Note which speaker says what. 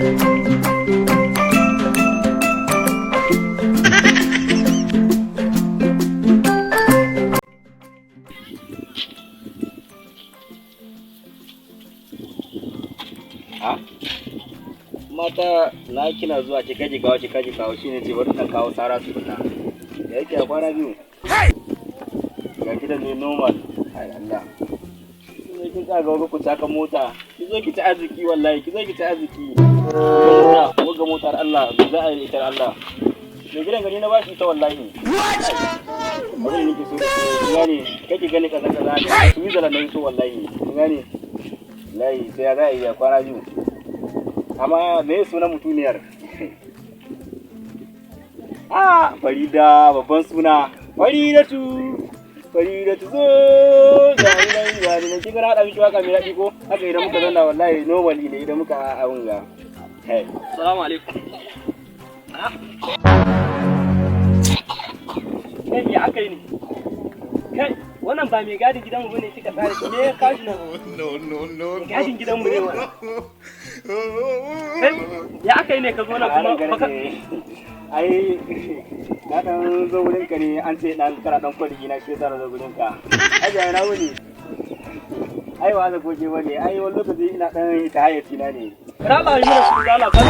Speaker 1: Ha? Mata na kina zuwa ki kaji kawo, ki kaji kawo, shine ce bari na kawo sara su fita. Da yake a kwana biyu. Ga gidan ne normal. Ai Allah. Kin kin tsaya ga ku taka mota. Ki zo ki ci arziki wallahi, ki zo ki ci arziki. Mota, ga motar Allah, za a yi ita Allah. Mai gidan gani na bashi ita wallahi. Abin da nake so da ke, gane, kake gani kaza kaza, Switzerland na so wallahi, kin gane? Wallahi sai ya za a yi a kwana biyu. Amma me sunan mutuniyar? Ah, Farida, babban suna. Faridatu, Faridatu, zo gani nan, gani nan. Kin ga na haɗa miki waka mai daɗi ko? Haka idan muka zanna wallahi normally ne idan muka abun ga. Hey.
Speaker 2: Salamu alaikum. Kai, me aka yi ne? Kai, wannan ba mai gadin gidanmu bane kika tsare shi. Me ya kawo shi nan?
Speaker 3: No, no, no.
Speaker 2: Mai gadin gidanmu ne wannan. Kai, ya aka yi ne ka zo nan kuma baka
Speaker 1: Ai na dan zo wurin ka ne, an ce dan kana dan kwaligi na, shi yasa na zo wurin ka. Ai na wuni. Ai wa goge bane. Ai wani lokaci ina dan ita hayyaci na ne.
Speaker 2: Rala yi mana su dala kan.